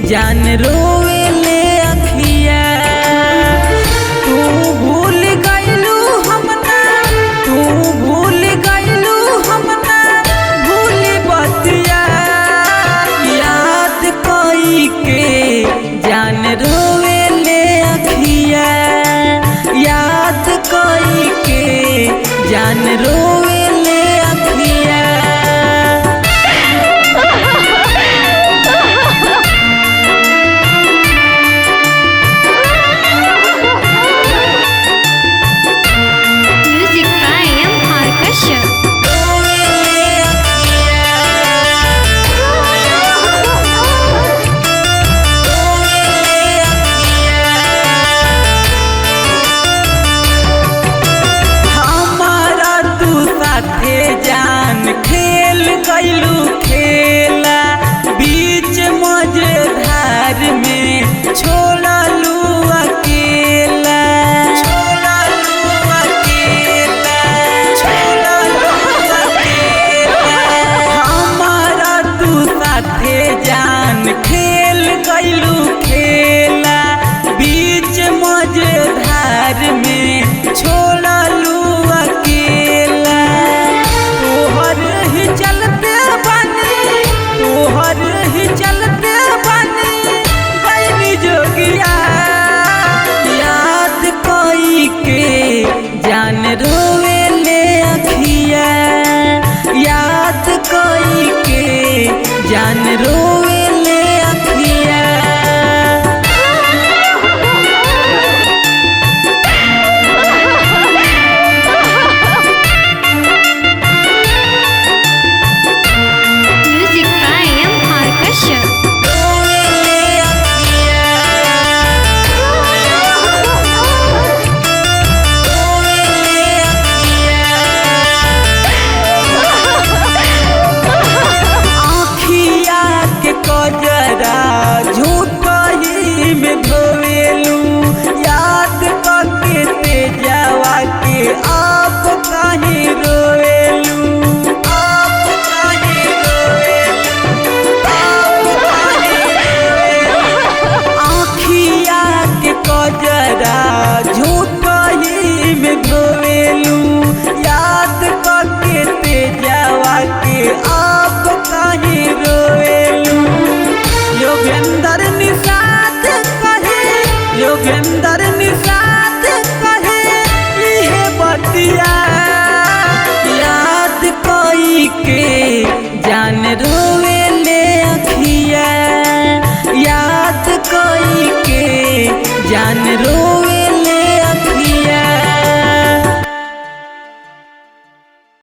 जान रोवे ले अखिया। तू भूल गइलू हमना, तू भूल गइलू हमना भूल बतिया। याद कोई के जान रोवे ले अखिया, याद कोई के जान रोवे ले अखिया। Music by M R Kashyap. रोवे ले अखिया, रोवे ले अखिया। हमारा तू साथे जान खेल गइलू खेला, बीच मझधार में छोड़लू अकेला, छोड़लू अकेला, छोड़लू अकेला। हमारा तू साथे जान खेल गइलू खेला, बीच मझधार में छोड़लू अकेला। तोहर ही चलते बनी, तोहर ही चलते बनी गइनी जोगिया। याद कोई के जान रोवे ले अखिया, याद कोई के जान रोवे ले अखिया। Music by M R Kashyap. रोवे ले अखिया, रोवे ले अखिया। आँखिया के कजरा झूठही में धोवेलू, याद करके तेजवा के आप काहे रोवेलू, आप काहे रोवेलू, आप काहे रोवेलू। आँखिया के कजरा झूठही में धोवेलू, याद करके तेजवा के आप काहे रोवेलू। योगेंद्र निषाद कहे, योगेंद्र निषाद कहे इहे बतिया। याद कोई के जान रोवे ले अखिया, याद कोई के जान रो